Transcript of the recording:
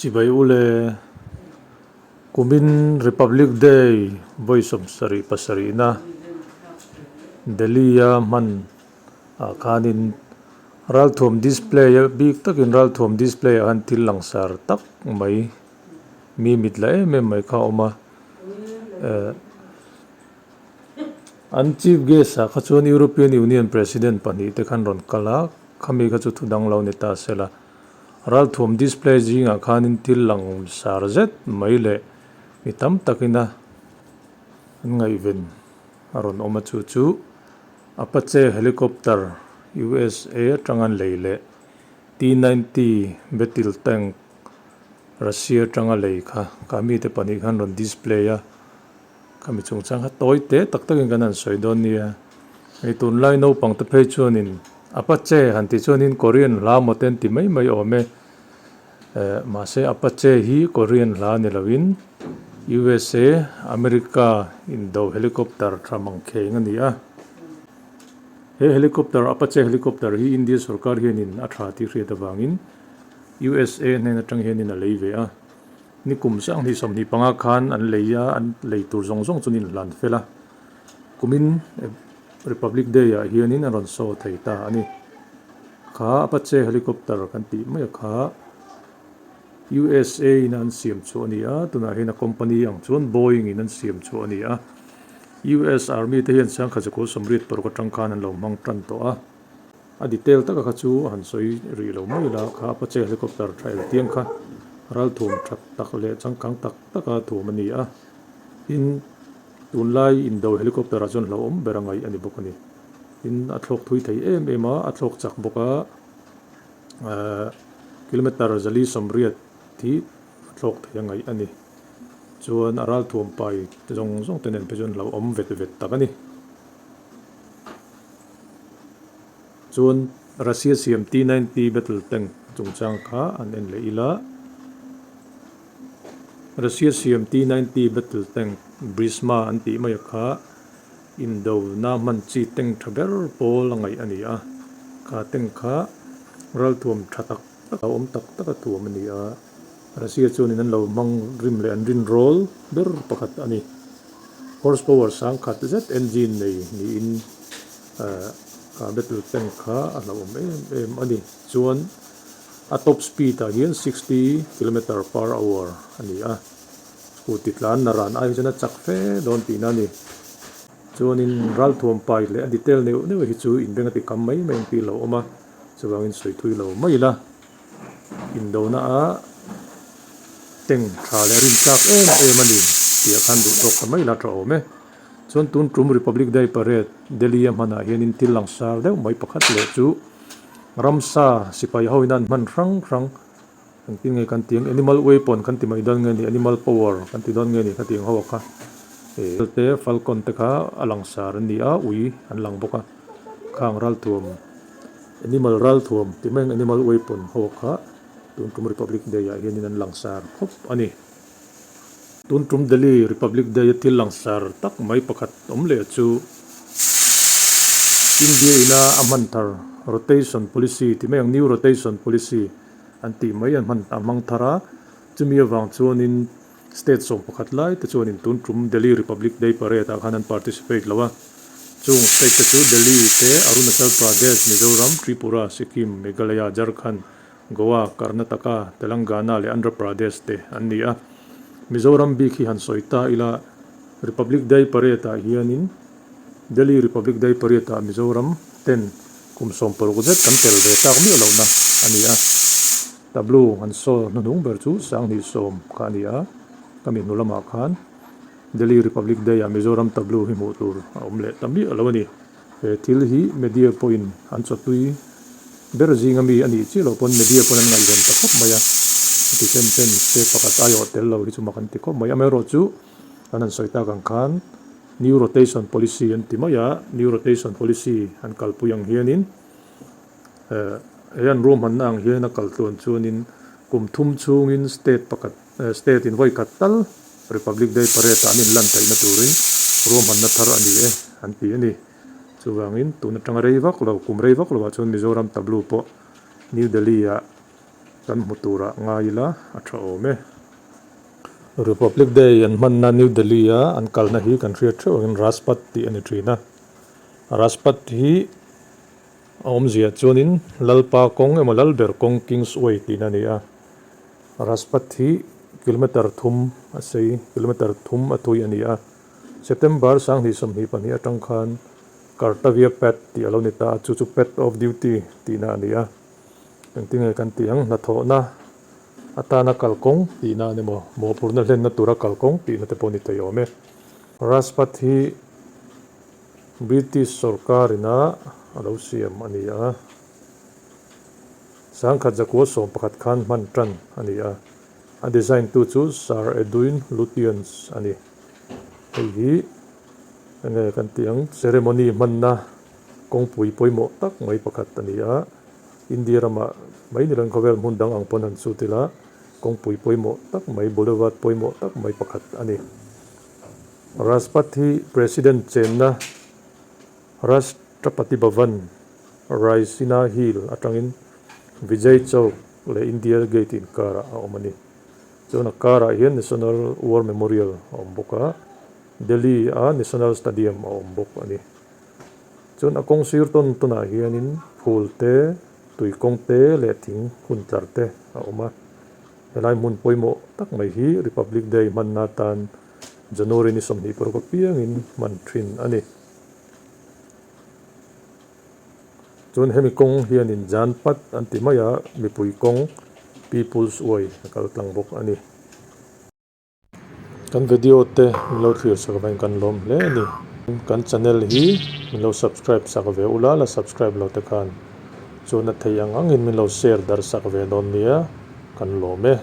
Chibai ule kumin Republic Day vawi sawmsarih pasarihna Delhi a hman ah khanin ralthuam display a bik takin ralthuam display ah khan thil langsar tak mai mi mit la em em mai kha a awm a eh an chief guest ah kha chuan European Union President pahnih te khan rawn kal a khami kha chu thu dang lo ni ta se la. Ralthuam display zingah khanin thil lang sar zet mai leh mi tam takina an ngaihven a rawn awm a, chu chu Apache helicopter USA atanga an lei leh T-90 battle tank Russia atanga lei kha kha mite pahnih khan rawn display a, khami chungchang kha tawi te tak takin kan han sawi dawn nia. Hei tunlai naupang te phei chuanin Apache han tih chuanin Korean hla maw te an ti mai mai awm e. Eh mahse Apache hi Korean hla ni loin USA, America indo helicopter tha mang kheng a ni a. He helicopter Apache helicopter hi India sorkar hianin a tha tih hriat avangin USA hnen atang hianin a lei ve a. Nikum sanghnih 25 khan an lei a, an lei tur zawng zawng chuan inhlan fel a. Kumin Republic Day ah hianin a rawn saw thei ta a ni. Kha Apache helicopter kan tih mai a kha USA in an siam chhuah a ni a, tunah hian a company ang chuan Boeing in an siam chhuah a ni a. US Army te hian sangkhat zakua 86 atang khan an lo hmang tan tawh a. A detail taka kha chu a han sawi rih lo mai la, kha Apache helicopter tha el tiang kha ralthuam that tak leh changkang tak taka thuam a ni a. Tin, Tunlai indo helicopter ah chuan hlauhawm ber a ngaih a ni bawk a ni. Tin, a thlawk thui thei em em a, a thlawk chak bawk a, ehh kilometer 480 hi a thlawk thei a ngaih a ni. Chuan a ralthuam pai zawng zawng te nen phei chuan hlauhawm vet vet tak a ni. Chuan Russia siam T-90 battle tank chungchang kha an en leh ila. Russia siam T-90 battle tank Brisma an tih mai a kha indona hman chi tank tha ber pawl a ngaih a ni a, kha tank kha ralthuam tha tak tak a awm tak tak a thuam a ni a, Russia chuanin an lo hmang rim leh an rin rawl ber pakhat a ni. Horse power sangkhat zet engine nei niin kha battle tank kha a hlauhawm em em a ni. Chuan. A top speed ah hian 60 kilometer per hour a ni a, scooty tlan na ran ai hi chuan a chak fe dawn tihna a ni. Chuanin ralthuam pai leh a detail neuh neuh hi chu inbeng a ti kam mai mai ang tih lo awm a, chuvangin sawi thui lo mai ila. Indona a tank tha leh a rintlak em em a ni tih ah khan duh tawk ta mai ila tha awm e. Chuan tun tum Republic Day Parade Delhi a hmanah hianin thil langsar deuh mai pakhat leh chu Ramsa sipai ho in an hman hrang hrang engtin nge kan tih ang animal weapon kan ti mai dawn nge ni animal power kan ti dawn nge ni khatiang ho kha eh te falcon te kha a langsar an ni a ui an lang bawk a khang ralthuam animal ralthuam ti mai ang animal weapon ho kha tun tum republic day ah hianin an langsar khawp a ni. Tun tum Delhi Republic Day a thil langsar tak mai pakhat awm leh chu India ina a hman thar rotation policy ti mai ang new rotation policy an tih mai an hman a hmang thar a, chumi avang chuanin state 11 lai te chuanin tun tum Delhi Republic Day parade ah khan an participate lo a, chung state te chu Delhi te, Arunachal Pradesh, Mizoram, Tripura, Sikkim, Meghalaya, Jharkhand, Goa, Karnataka, Telangana leh Andhra Pradesh te an ni a. Mizoram bik hi han sawi ta ila, Republic Day Parade ah hianin Delhi Republic Day Parade ah Mizoram ten kum 60 zet kan tel ve tak miah lohna a ni a. Tableau han saw hnuhnung ber chu 2010 kha a ni a, ka mi hnu lamah khan Delhi Republic Day ah Mizoram tableau hi hmuh tur a awm leh ta miah lo a ni. He thil hi media pawhin an chawtui ber zinga mi a nih chiah loh pawn media pawn an ngaihven ta khawp mai a, heti chen chen state pakhat aiawh tel lo hi chu mak an ti khawp mai. Amaherawhchu kan han sawi tak ang khan new rotation policy an ti mai a, new rotation policy an kalpui ang hianin eh he an ruahmanna ang hian a kal tluan chuanin kum thum chhungin state pakhat state in vawi khat tal Republic Day Parade ah an inlan theihna turin ruahmanna thar a ni e an ti a ni. Chuvangin tun atanga rei vak lo, kum rei vak lo ah chuan Mizoram tableau pawh New Delhi ah Kan hmu turah ngai ila a tha awm e. Republic Day an hmanna New Delhi a an kalna hi kan hriat theuh angin Rajpath tih a ni thin a. Rajpath hi a awmzia chuanin Lalpa kawng emaw Lalber kawng King's Way tihna a ni a. Rajpath hi kilometre thum a sei, kilometre thum a thui a ni a. September 2022 atang khan Kartavya Path tih a lo ni ta a, chu chu Path of Duty tihna a ni a. Engtinge kan tih ang? Hnathawhna atana kalkawng tihna a ni maw? Mawhphurhna hlenna tura kalkawng tihna te pawh a ni thei awm e. Rajpath hi British sorkarina a lo siam a ni a. 1911 khan hman tan a ni a. A design tu chu Sir Edwin Lutyens a ni. Hei hi enge kan tih ang? Ceremony hmanna kawngpui pawimawh tak mai pakhat a ni a, India ramah mai ni loin khawvel hmun dang ang pawn han chut ila, kawngpui pawimawh tak mai, boulevard pawimawh tak mai pakhat a ni. Rajpath hi President chenna Rashtrapati Bhavan, Raisina Hill atangin Vijay Chowk leh India Gate inkarah a awm a ni. Chuan a karah hian National War Memorial a awm bawk a, Delhi-a National Stadium a awm bawk a ni. Chuan a kawng sir tawn tawnah hianin phul te, tui kawng te leh thing hun tlar te a awm a. Helai hmun pawimawh tak mai hi Republic Day hmanna atan January ni 26 apiangin hman thin a ni. Chuan hemi kawng hianin Janpath an ti mai a, mipui kawng, People's Way a kal tlang bawk a ni. Kan video te min lo thlir sak avangin kan lawm hle a ni. Kan channel hi min lo subscribe sak ve ula, la subscribe lo te khan chuan a thei ang angin min lo share darh sak ve dawn nia, kan lawm e.